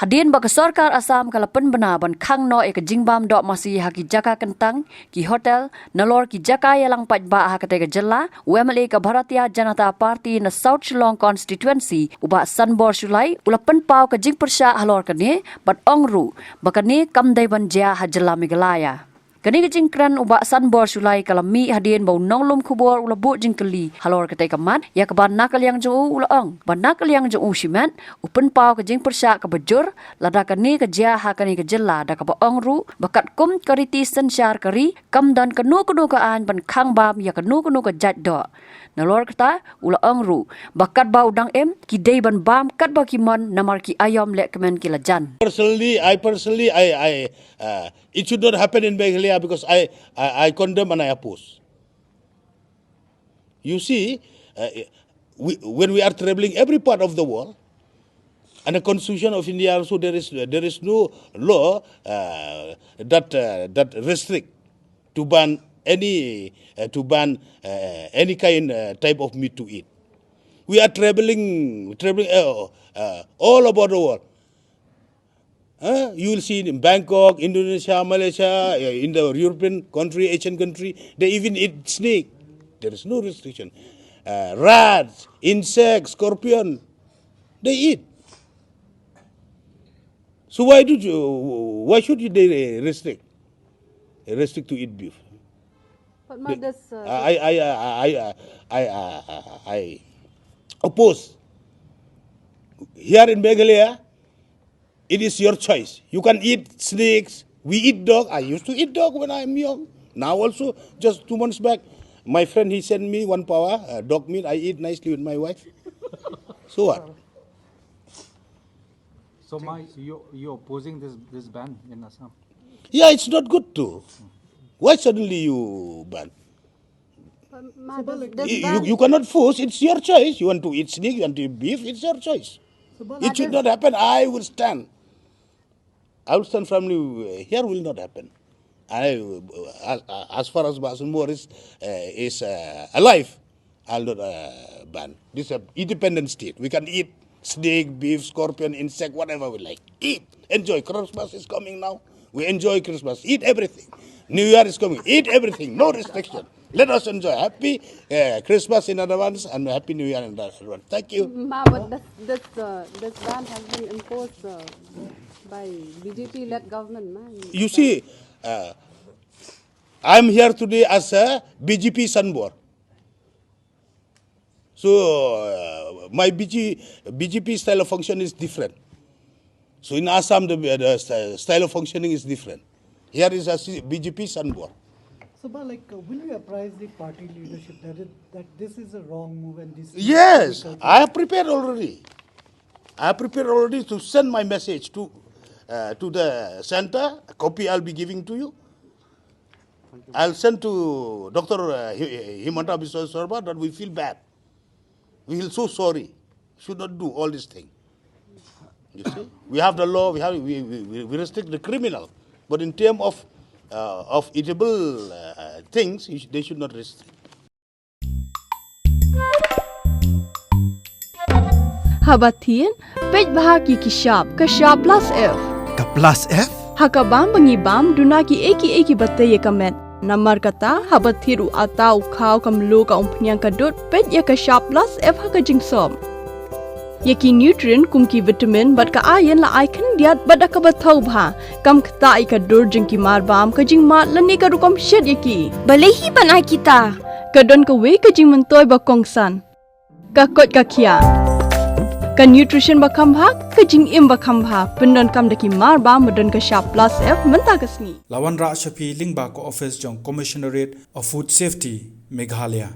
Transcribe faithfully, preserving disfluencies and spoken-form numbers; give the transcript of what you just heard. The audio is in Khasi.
Hadien ba ka sorkar Assam ka la pynbna ban khang noh ïa ka jingbam doh masi ha ki jaka kyntang, ki hotel, nalor ki jaka ïalang paidbah ha katei ka jylla, u M L A ka Bharatiya Janata Party na South Shillong Constituency, u Bah Sanbor Shullai, u la pynpaw ka jingpyrshah halor kane, bad ong ruh ba kane kam dei ban jia ha jylla Meghalaya. Kane ka jingkren u Bah Sanbor Shullai ka la mih hadien ba u nonglum khubor u la buh jingkylli halor katei ka mat, ïa kaba na ka liang jong u u la ong ba na ka liang jong u shimet u pynpaw ka jingpyrshah kaba jur, lada kane ka jia ha kane ka jylla, da kaba ong ruh ba katkum ka riti synshar ka ri kam don kano kano ka aiñ ban khang bam ïa kano kano ka jait doh. Nalor kata u la ong ruh ba katba u dang im ki dei ban bam katba ki mon namar ki aïom lehkmen ki la jan. Personally, I personally, I, I, uh, it should not happen in Meghalaya because I, I, I condemn and I oppose. You see, uh, we, when we are traveling every part of the world, and the Constitution of India also, there is, there is no law, uh, that, uh, that restrict to ban any, uh, to ban, uh, any kind, uh, type of meat to eat. We are traveling, traveling, uh, uh, all about the world. Huh? You will see in Bangkok, Indonesia, Malaysia, uh, in the European country, Asian country, they even eat snake. There is no restriction. Uh, rats, insects, scorpion, they eat. So why do you, why should you they restrict, restrict to eat beef? But ma, this, uh, I, I, I, I, I, I, I, I oppose. Here in Meghalaya, it is your choice. You can eat snakes. We eat dog. I used to eat dog when I'm young. Now also, just two months back, my friend, he sent me one pawa, uh, dog meat. I eat nicely with my wife. So what? So, my, you, you're opposing this, this ban in Assam? Yeah, it's not good too. Why suddenly you ban? But ma, this, this you, you, ban you cannot force. It's your choice. You want to eat snake, you want to eat beef, it's your choice. It should not happen. I will stand. I will stand firmly, uh, here will not happen. I, uh, as, as far as Bah Sanbor is, uh, is, uh, alive, I'll not, uh, ban. This is an independent state. We can eat snake, beef, scorpion, insect, whatever we like. Eat, enjoy. Christmas is coming now. We enjoy Christmas. Eat everything. New Year is coming. Eat everything. No restriction. Let us enjoy. Happy, uh, Christmas in advance and Happy New Year in advance. Thank you. Ma, but this, this, uh, this ban has been imposed, uh, by B J P-led government, ma. You see, uh, I'm here today as a B J P Sanbor. So, uh, my B G, B J P style of function is different. So in Assam, the, the sty-, style of functioning is different. Here is a C-, B J P Sanbor. So, but, like, uh, will you apprise the party leadership that it, that this is a wrong move and this is... Yes, I have prepared already. I have prepared already to send my message to, uh, to the center. A copy I'll be giving to you. I'll send to Doctor, uh, Hi-, Himanta Biswa Sarma that we feel bad. We feel so sorry. Should not do all this thing. You see? We have the law, we have, we, we, we, we restrict the criminal. But in term of, uh, of eatable, uh, things, you sh-, they should not restrict. Haba thied, peit bha ki ki shap, ka shap plus F. Ka plus F? Ha ka bam ba ngi bam, duna ki ei ki ei kiba tei ïa ka met. Namar kata, haba thied u atta, u khaw, ka mluh, ka umphniang, ka dud, peit ïa ka shap plus F ha ka jingsop. Ïa ki nutrient kum ki vitamin bad ka iron la ai khyndiat bad da kaba thaw bha. Kam ktah ïa ka dur jong ki mar bam, ka jingmad lane ka rukom shet ïa ki. Balei hi ban ai kita? Ka don kawei ka jingmyntoi ba kongsan. Ka koit ka khiah. Ka nutrition ba kham bha, ka jingim ba kham bha. Pyndonkam da ki mar bam ba don ka shap plus F mynta ka sngi. La wanrah sha phi lyngba ka office jong Commissionerate of Food Safety, Meghalaya.